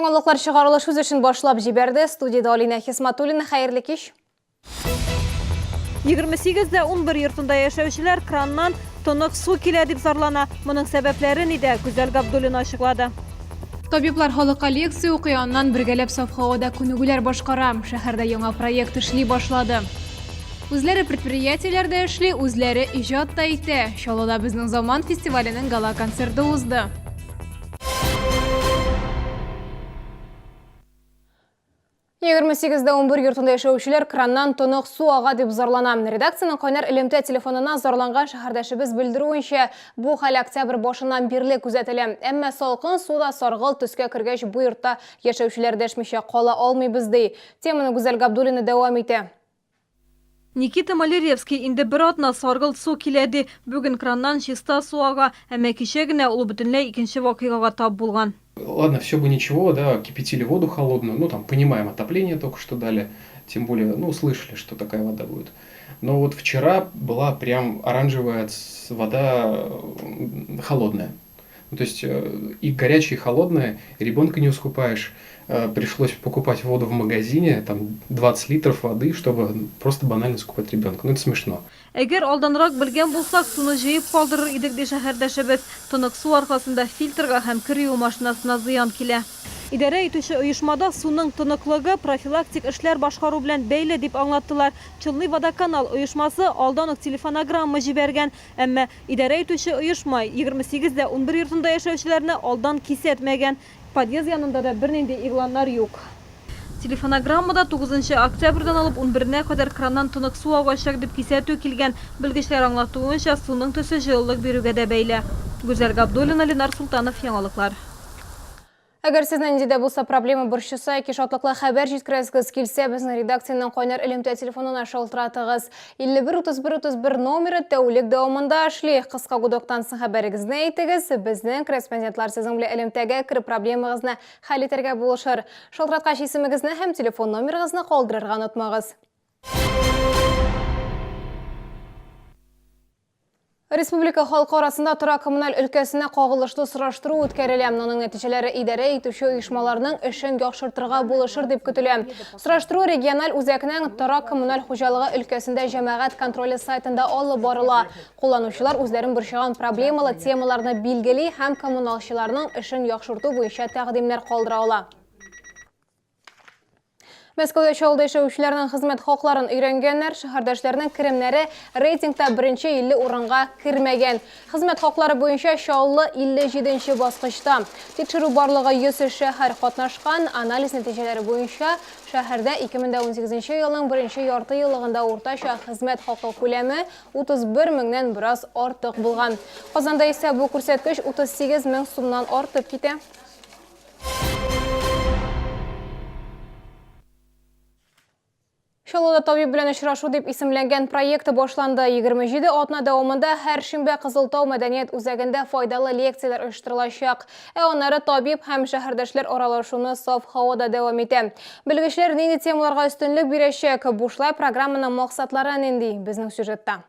Яңалыклар чыгарылыш үз эшен башлап җибәрде. Студиядә Алинә Хисматуллина. Хәерле кич. 28 дә 11 йортында яшәүчеләр краннан тонык су килә дип зарлана. Моның сәбәпләре нидә, Гүзәл Габдуллина ачыклады. Табиблар халыкка лекция укый, аннан бергәләп саф һавада күнегүләр башкара. Шәһәрдә яңа проект эшли башлады. Үзләре предприятиеләрдә эшли, үзләре иҗат та итә. Чаллыда Безнең заман фестиваленең гала-концерты узды. 28 дә 11 йортында яшәүчеләр краннан тонык су ага дип зарлана. Редакциянең кайнар элемтә телефонына зарланган шәһәрдәшебез белдерүенчә, бу хәл октябрь башыннан бирле күзәтелә. Әмма салкын су да саргылт төскә кергәч, бу йортта яшәүчеләр дәшмичә кала алмыйбыз, ди. Теманы Гүзәл Габдуллина дәвам итә. Никита Малеревский инде бер атна саргылт су килә ди. Бүген краннан чиста су ага. Әмма кичә генә ул бөтенләй икенче вакыйгага тап булган. Ладно, все бы ничего, да, кипятили воду холодную, ну там, понимаем, отопление только что дали, тем более, ну, слышали, что такая вода будет. Но вот вчера была прям оранжевая вода холодная. Ну, то есть и горячая, и холодная, и ребенка не искупаешь. Пришлось покупать воду в магазине, там 20 литров воды, чтобы просто банально искупать ребенка. Ну, это смешно. Әгәр алданрак белгән булсак, суны җыеп калдырыр идек, ди шәһәрдәшебез. Тонык су аркасында фильтрга һәм кер юу машинасына зыян килә. Идарә итүче оешмада суның тоныклыгы профилактик эшләр башкару белән бәйле, дип аңлаттылар. Челны-Водоканал оешмасы алдан ук телефонограмма җибәргән. Әмма идарә итүче оешма 28 дә 11 йортында яшәүчеләрне алдан кисәтмәгән. Подъезд янында да бернинди игъланнар юк. Телефонограммада тугызынчы октябрьдән алып унберенә кадәр краннан тонык су агачак дип кисәтү килгән. Белгечләр аңлатуынча, суның төсе җылылык бирүгә дә бәйле. Гүзәл Габдуллина, Ленар Солтанов, Яңалыклар. Әгәр сезне нинди дә булса проблема борчыса яки шатлыклы хәбәр җиткерәсегез килсә, безнең редакциянең кайнар элемтә телефонына шалтыратыгыз. 51 31 31 номеры тәүлек дәвамында эшли. Кыска гудоктан соң хәбәрегезне әйтегез, безнең корреспондентлар сезнең белән элемтәгә кереп проблемагызны хәл итәргә булышыр. Шалтыраткач исемегезне һәм телефон номерыгызны калдырырга онытмагыз. Республика халкы арасында торак-коммуналь өлкәсенә кагылышлы сораштыру үткәрелә. Моның нәтиҗәләре идарә итүче оешмаларның эшен яхшыртырга булышыр дип көтелә. Сораштыру региональ үзәкнең торак-коммуналь хуҗалыгы өлкәсендә җәмәгать контроле сайтында алып барыла. Кулланучылар үзләрен борчыган проблемалы темаларны билгели һәм коммуналчыларның эшен яхшырту буенча тәкъдимнәр калдыра ала. Мәскәүдә Чаллыда яшәүчеләрнең хезмәт хакларын өйрәнгәннәр. Шәһәрдәшләрнең керемнәре рейтингта беренче 50 урынга кермәгән. Хезмәт хаклары буенча Чаллы 57 нче баскычта. Тикшерү барлыгы 100 шәһәр катнашкан. Анализ нәтиҗәләре буенча, шәһәрдә 2018 нче елның беренче ярты еллыгында уртача хезмәт хакы күләме 31 меңнән бераз артык булган. Казанда исә бу күрсәткеч 38 мең сумнан артып китә. Чаллыда табиб белән очрашу дип исемләнгән проект башланды. 27 атна дәвамында һәр шимбә Кызыл Тау мәдәният үзәгендә файдалы лекцияләр оештырылачак. Ә аннары табиб һәм шәһәрдәшләр аралашуны саф һавада дәвам итә. Белгечләр нинди темаларга өстенлек бирәчәк? Бушлай программаның максатлары нинди? Безнең сюжетта.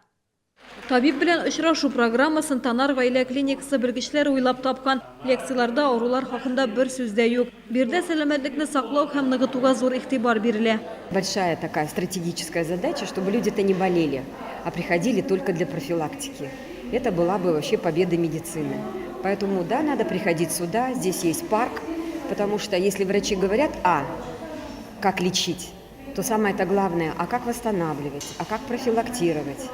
Табиб белән очрашу программасын Танар гаилә клиникасы белгечләре уйлап тапкан. Лекцияләрдә авырулар хакында бер сүз дә юк. Биредә сәламәтлекне саклау һәм ныгытуга зур игътибар бирелә. Большая такая стратегическая задача, чтобы люди-то не болели, а приходили только для профилактики. Это была бы вообще победа медицины. Поэтому, да, надо приходить сюда, здесь есть парк, потому что если врачи говорят, а, как лечить, то самое-то главное, а как восстанавливать, а как профилактировать.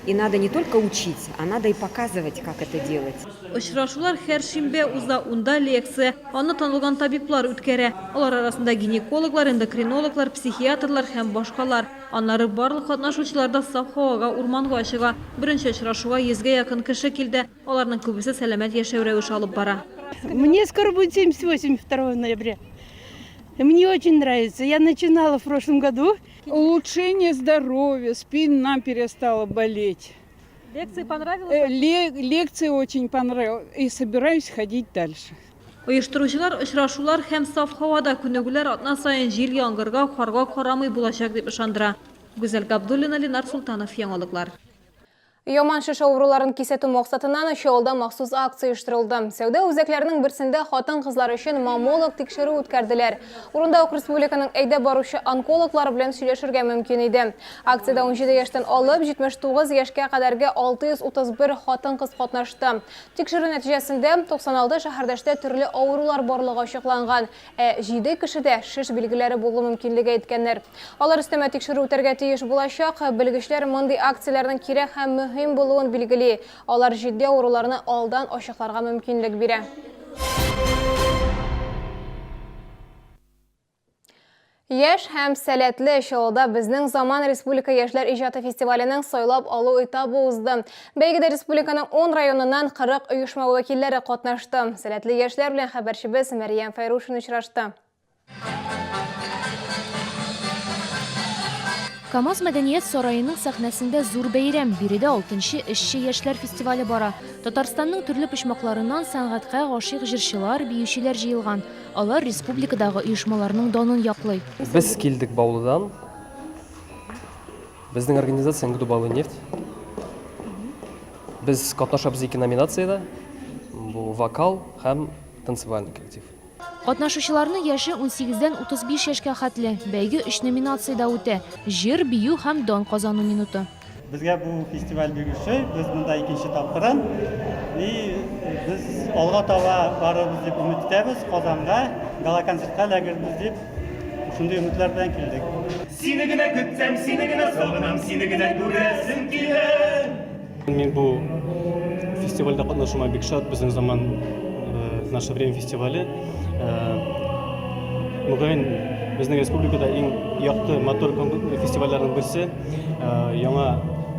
И надо не только учить, а надо и показывать, как это делать. Очрашулар һәр шимбә уза, унда лекция. Аны танылган табиблар үткәрә. Алар арасында гинекологлар, эндокринологлар, психиатрлар һәм башкалар. Аннары барлык катнашучылар да саф һавага, урманга чыга. Беренче очрашуга йөзгә якын кеше килде. Аларның күбесе сәламәт яшәү рәвеше алып бара. Мне скоро будет 78 2 ноября. Мне очень нравится. Я начинала в прошлом году. Улучшение здоровья, спина перестала болеть. Лекции понравилось? Лекции очень понравилось. И собираюсь ходить дальше. Оештыручылар очрашулар һәм саф һавада күнегүләр атна саен җил-яңгырга, карга карамый булачак дип ышандыра. Гүзәл Габдуллина, Ленар Солтанов, Яңалыклар. Яман шеш авыруларын кисәтү максатыннан Чаллыда махсус акция оештырылды. Сәүдә үзәкләренең берсендә хатын-кызлар өчен маммолог тикшерү үткәрделәр. Урында ук республиканың әйдәп баручы онкологлары белән сөйләшергә мөмкин иде. Акциядә 17 яшьтән алып 79 яшькә кадәрге 631 хатын-кыз катнашты. Тикшерү нәтиҗәсендә 96 шәһәрдәштә төрле авырулар барлыгы ачыкланган. Ә җиде кешедә шеш билгеләре булу мөмкинлеге әйткәннәр. Алар өстәмә тикшерү үтәргә тиеш булачак. Белгечләр мондый акцияләрнең кирәк һәм мөһим булуын билгели. Алар җитди авыруларны алдан ачыкларга мөмкинлек бирә. Яшь һәм сәләтле Чаллыда Безнең заман республика яшьләр иҗаты фестиваленең сайлап алу этабы узды. Бәйгедә республиканың 10 районыннан 40 оешма вәкилләре катнашты. Сәләтле яшьләр белән хәбәрчебез Мәрьям Фәйрушина очрашты. КАМАЗ мәдәният сараеның сәхнәсендә зур бәйрәм. Биредә алтынчы эшче яшьләр фестивале бара. Татарстанның төрле почмакларыннан сәнгатькә гашыйк җырчылар, биючеләр җыелган. Алар республикадагы оешмаларның данын яклый. Без килдек Баулыдан. Безнең организация НГДУ Баулы нефть. Без катнашабыз ике номинациядә. Бу вокал һәм танцевальный коллектив. Катнашучыларның яше унсигездән 35 яшькә хәтле. Бәйге өч номинациядә үтә, җыр, бию һәм дан казану минуты. Безгә бу фестиваль бик ошый, без монда икенче тапкырым. И без алга таба барырбыз дип өмет итәбез, Казанга гала-концертка эләгербез дип шундый өметләр белән килдек. Сине генә көтсәм, сине генә сагынам, сине генә күрәсем килә. Мин бу фестивальдә катнашуыма бик шат. Безнең заман э, Наше время фестивале. Э, мөгаен, безнең республикада иң якты, матур фестивальләрнең берсе. Э, яңа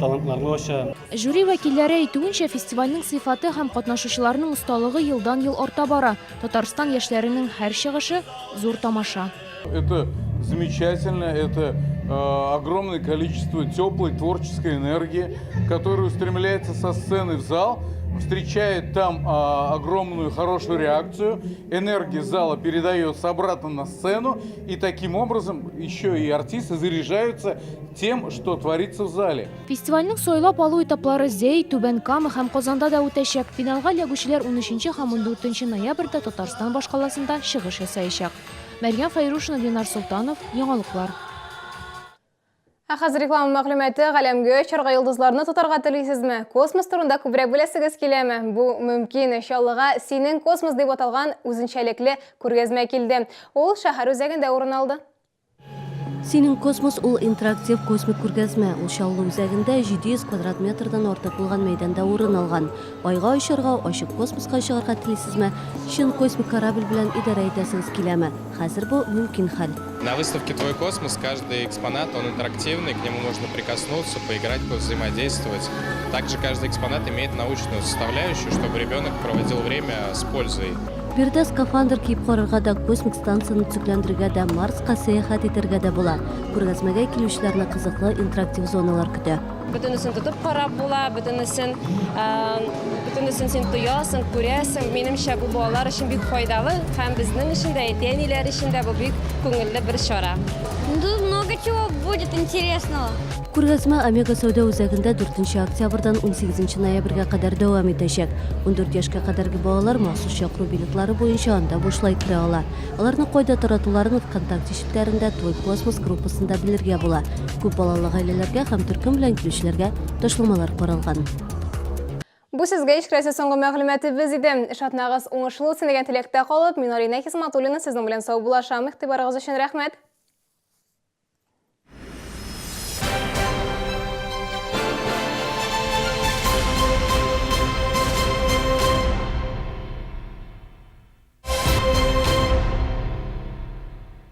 талантларны ача. Жюри вәкилләре әйтүенчә, фестивальнең сыйфаты һәм катнашучыларның осталыгы елдан-ел арта бара. Татарстан яшьләренең һәр чыгышы, зур тамаша. Это замечательно, это э, огромное количество теплой творческой энергии, которая устремляется со сцены в зал, встречает там э, огромную хорошую реакцию, энергия зала передается обратно на сцену, и таким образом еще и артисты заряжаются тем, что творится в зале. Фестивальнең сайлап алу этаплары Зәй, Түбән Кама һәм Казанда да үтәчәк. Финалга эләгүчеләр унөченче һәм ундүртенче ноябрьдә Татарстан башкаласында чыгыш ясаячак. Мәрьям Фәйрушина, Ленар Солтанов, Яңалыклар. Ә хәзер реклама мәгълүматы галәмгә очарга йолдызларны тотарга телисезме? Космос турында күбрәк беләсегез киләме? Бу мөмкин. Чаллыга Синең космос дип аталган үзенчәлекле күргәзмә килде. Ул шәһәр үзәгендә урын алды. Синең космос ул интерактив космик күргәзмә. Ул Чаллы үзәгендә 700 квадрат метрдан артык булган мәйданда урын алган. Айга очарга, ачык космоска чыгарга телисезме? Чын космик корабль белән идарә итәсегез киләме? Хәзер бу мөмкин хәл. На выставке Твой космос каждый экспонат, он интерактивный, к нему можно прикоснуться, поиграть, повзаимодействовать. Также каждый экспонат имеет научную составляющую, чтобы ребенок проводил время с пользой. Биредә скафандр киеп карарга да, космик станцияне төзекләндерергә дә, Марска сәяхәт итәргә дә була. Күргәзмәгә килүчеләрне кызыклы интерактив зоналар көтә. Бөтенесен тотып карап була, бөтенесен, бөтенесен син тоясың, күрәсең. Минемчә, бу балалар өчен бик файдалы һәм безнең өчен дә, әти-әниләр өчен дә бу бик күңелле бер чара. Тут много чего будет интересного. Күргәзмә Омега сәүдә үзәгендә 4 октябрьдән 18 ноябрьгә кадәр дәвам итәчәк. 14 яшькә кадәрге балалар махсус чакыру билетлары буенча анда бушлай керә ала. Аларны кайда таратуларын ВКонтакте челтәрендә Твой космос группасында белергә була. Күп балалы гаиләләргә һәм төркем белән килүчеләргә ташламалар каралган. Бу сезгә ишкерәсе соңгы мәгълүматыбыз иде. Эш атнагыз уңышлы үтсен дигән теләктә калып, мин Алинә Хисматуллина сезнең белән саубуллашам. Игътибарыгыз өчен рәхмәт.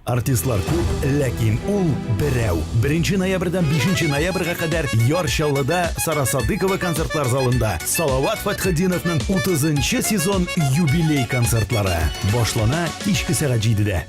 Артистлар күп, ләкин ул берәү. 1 ноябрьдән 5 ноябрьгә кадәр Яр Чаллыда Сара Садыкова концертлар залында Салават Фәтхетдиновның 30 сезон юбилей концертлары башлана кичке сәгать 7-дә.